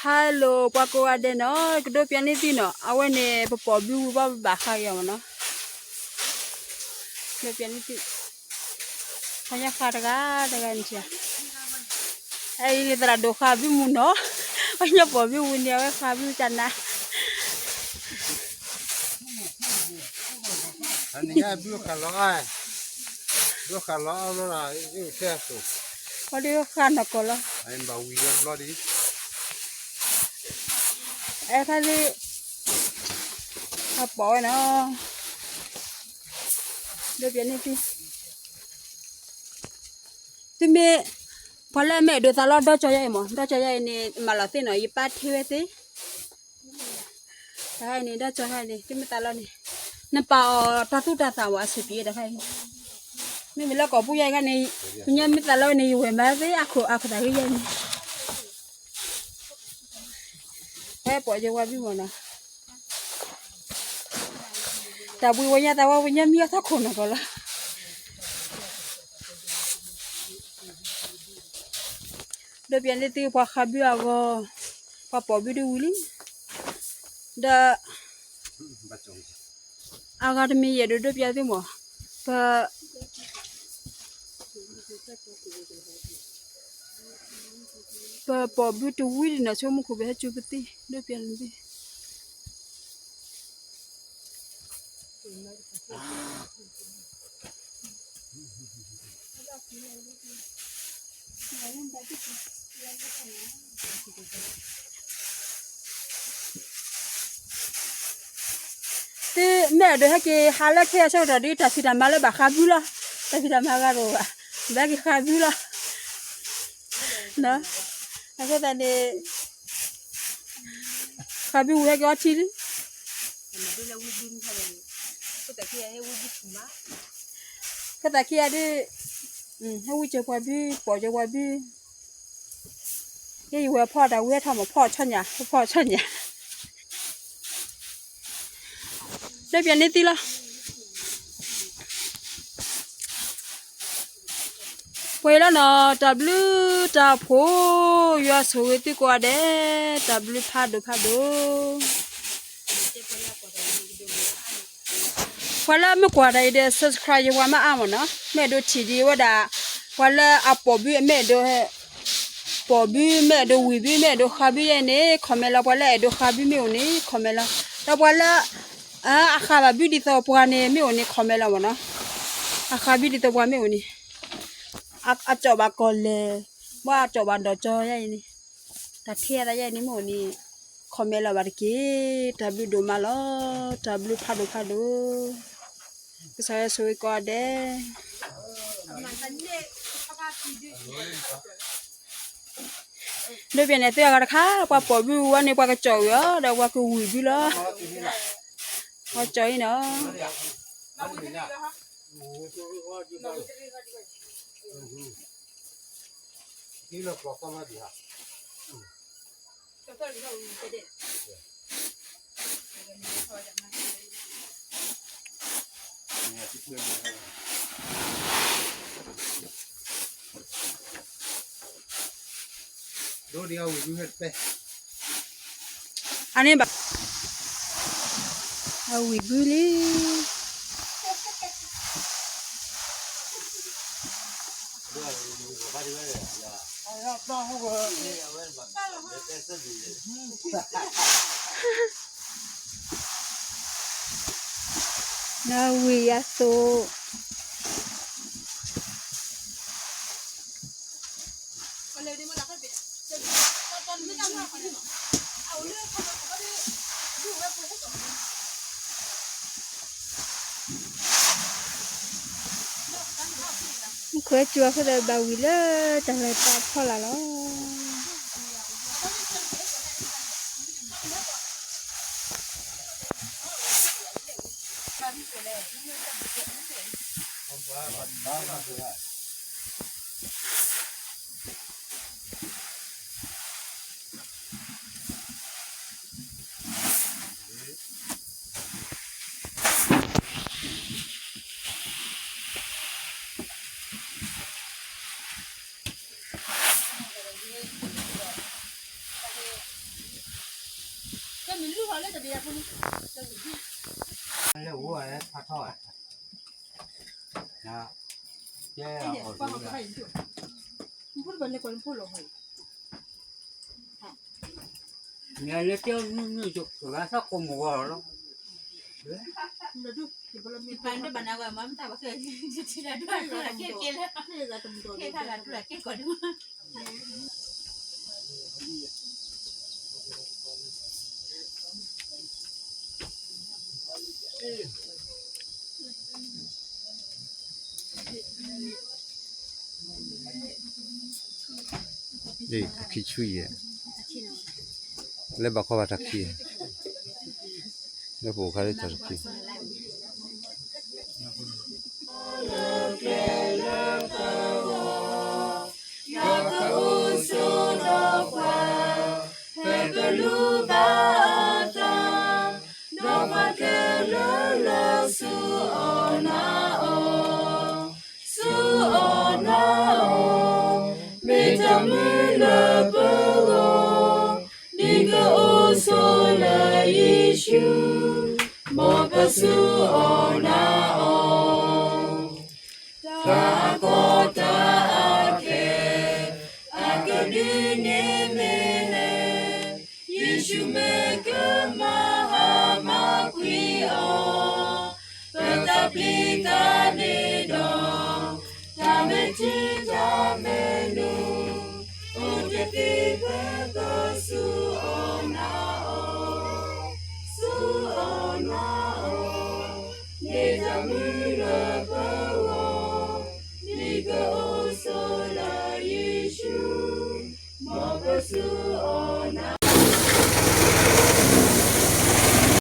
Hello ပှၤကိးဂၤဒဲးနီၤ, ကဒိးပျးန့ၢ်သုနီၤ, အဝဲန့ၣ် ပပိာ်ဘုဝံၤဘၣ် ပဘၣ်ဃးက့ၤအီၤမ့ၢ်နီၤ, ကဒိးပျးန့ၢ်သု, ပှၤညီဃးတဂၤတဂၤန့ၣ်, အအံၤသရၣ်ဒိၣ်ဃးဘုမုၢ်နီၤ, ပှၤညီပိာ်ဘုဝံၤန့ၣ် အဝဲဃးဘုတၢ်နါ အန့ၣ်ညါဘုဃးလီၤအါ, ဘုဃးလီၤအါလီၤ, ထဲအသိး, ပှၤဒုးဃးနီၢ်ကီၢ်လီၤ, ဘၣ်ဝံၤလီၤဘျီဒ်, အဲခါလံ, အပိာ်ဝဲနီၤ, ဒိးပျးန့ၢ်သု, သုမ့ၢ်, ပှၤလၢအမ့ၢ်အဲၣ်ဒိးသးလီဒီကၠီယါအံၤမ့ၢ်, ဒီကၠီယါအံၤန့ၣ် မၤလီၤသ့ၣ်နီၤ, ယပာ်ထ့ဝဲသ့ၣ် တခါအံၤန့ၣ် ဒီကၠီခါအံၤန့ၣ် သုမ့ၢ်သးလီန့ၣ်, နပာ်အီၤတၢ်သူၣ်တၢ်သးဝဲအဆံးပံၤတခါအံၤ, မ့မ့ၢ်လၢကီၢ်ပူၤယါအံၤခါန့ၣ်, ပညါမ့ၢ်သးလီန့ၣ် ယဝဲၢ်မၤသ့အခိၣ်အခိၣ်သးဂ့ၤယါအံၤန့ၣ်, ဟဲပိာ်ယဝဲဘုမ့ၢ်နီၤ, တၢ်ဘှံးဝဲညါသးဝဲ ပညါမံအီၣ်သးခိၣ်နီၢ်ကီၢ်လီၤ, ဒိးပျးန့ၢ်သုပှၤဃးဘုအဂီၢ်, ပှၤပိာ်ဘုတဝံၤလံ, ဒီး အဂၤတမံၤယအဲၣ်ဒိးဒိးပျးသုမ့ၢ်, ပ ပပိာ်ဘုတဝံၤဒ်နီၢ်ဆိကမိၣ်ခိၣ်ဘၣ်ဟဲကၠူပသံ, ဒိးပျးန့ၢ်သု သုမ့ၢ်အဲၣ်ဒိးဟဲက့ၤဟးလၢခဲအံၤဆၢကတီၢ်ဒီး တၢ်ဖံးတၢ်မၤလၢဘၣ်ဃးဘုလီၤ, တၢ်ဖံးတၢ်မၤဂၤတအိၣ်ဘၣ်, ဘၣ်က့ၤဃးဘုလီၤ, အဃိသတးန့ၣ် ဃးဘုဝံၤဟဲက့ၤအီထံလံ, အဃိသတးခံဂၤဒ်, ဟဲဝံစၢၤပှၤဘု, ပိာ်စၢၤပှၤဘု, ယဲယဝဲၢ်ဖီၣ်တၢ်ဝံဟဲထီၣ်မ့ၢ်ဖီၣ်ဆီညၣ်, ဖီၣ်ဆီညၣ် ဒိးပျးန့ၢ်သုလီၤ, ပှဲၤလီၤနီၤ, တၢ်ဘျုးတၢ်ဖှိၣ်, ယွၤဆိၣ်ဂ့ၤသုကိးဂၤဒဲး, တၢ်ဘျုးဖးဒိၣ်ဖးဒိၣ် ပှၤလၢမ့ၢ်ကွၢ်တၢ်အံၤဒီး subscribe ယဝၤမးအါမ့ၢ်နီၤ, မ့ၢ်အဲၣ်ဒိးထံၣ်ဒံးဝဲဒၣ်, ပှၤလၢအပိာ်ဘုအမ့ၢ်အဲၣ်ဒိး, ပိာ်ဘုမ့ၢ်အဲၣ်ဒိးဝံၤဘုမ့ၢ်အဲၣ်ဒိးဃးဘုယဲန့ၣ် comment လီၤ, ပှၤလၢအဲၣ်ဒိးဃးဘုမ့ၢ်အိၣ်န့ၣ် comment လီၤ, ဒီးပှၤလၢ, အဃးဘၣ်ဘုဒ်သိးပှၤန့ၣ်မ့ၢ်အိၣ်န့ၣ် comment လီၤမ့ၢ်နီၤ, အဃးဘုဒ်သိးပှၤမ့ၢ်အိၣ်န့ၣ်, အကၠီၣ်ဘၣ်ကီၢ်လဲၢ်, ဘၣ်အကၠီၣ်ဘၣ်ဒီးကၠီယဲအံၤန့ၣ်, တၢ်ထဲအသးယဲအံၤန့ၣ်မ့ၢ်အိၣ်န့ၣ်, comment လီၤဘၣ်တက့ၢ်, တၢ်ဘျုးဒိၣ်မးလီၤ, တၢ်ဘျုးဖးဒိၣ်ဖးဒိၣ်, ကစၢ်ယွၤဆိၣ်ဂ့ၤကိးဂၤဒဲး ဒိးပျးန့ၢ်သုအဂၤတခါ, ပှၤပိာ်ဘုဝံၤန့ၣ် ပှၤကကၠီၣ်ဝံၤအီၤ ဒီးပှၤကဝံၤဘုလီၤ, ပှၤကၠီၣ်အံၤနီၤ. အန့ၣ်ဘၣ်, အဝံၤဘုလံ. နဝံၤအသိး အဝံၤဘုလံ. ဝဲကၠူအဃိဒီးဘၣ်ဝံၤလၢတၢ်လၢတၢ်ဖီလာ်လီၤ. လၢဝဲဖးထီၣ် မ့ၢ်လၢတဲနုၢ်နုၢ်ကဂၤသၣ်ကိးမုၢ်ဂီၤလီၤ. ပၢ်နဘၣ်နၤဝဲမၤမတၢ်ဘၣ်ခဲ ထံလၢဒွဲၣ်ကဲလၢ ကဲထါလၢဒွဲၣ်ကဲကီးဒု အခံဆူယဲၢ်, လၢဘၣ်ခီဘၣ်တၢ်ခံ, လၢပအိၣ်ခါလၢတၢ်တခံ ယွၤကအိၣ်ဆိးဒီးပှၤ, ပကလူၤဘၣ်အသး, ဒီးပှၤခဲလၢာ်လၢစူၢ်အီၣ်နာ်အီၤ, စူၢ်အီၣ်နာ်အီၤ, မ့ၢ်တၢ်မုာ်လၢပဂီၢ်, ဒ်ကအိၣ်ဆိးလၢယ့ၣ်ၡူး, မ်ပစူၢ်အီၣ်နာ်အီၤ. တၢ်အကီတၢ်အခဲ အကဒုးန့ၣ်မ့ၢ်လဲၣ်, ယ့ၣ်ၡူးမ့ၢ်ကမၤဟါမၢ်ကွံာ်အီၤ, ပတၢ်ပျံၤတၢ်န့ၣ်ဒီး တၢ်မဲာ်ထံတၢ်မဲာ်နိ, အိၣ်တသ့ဖဲ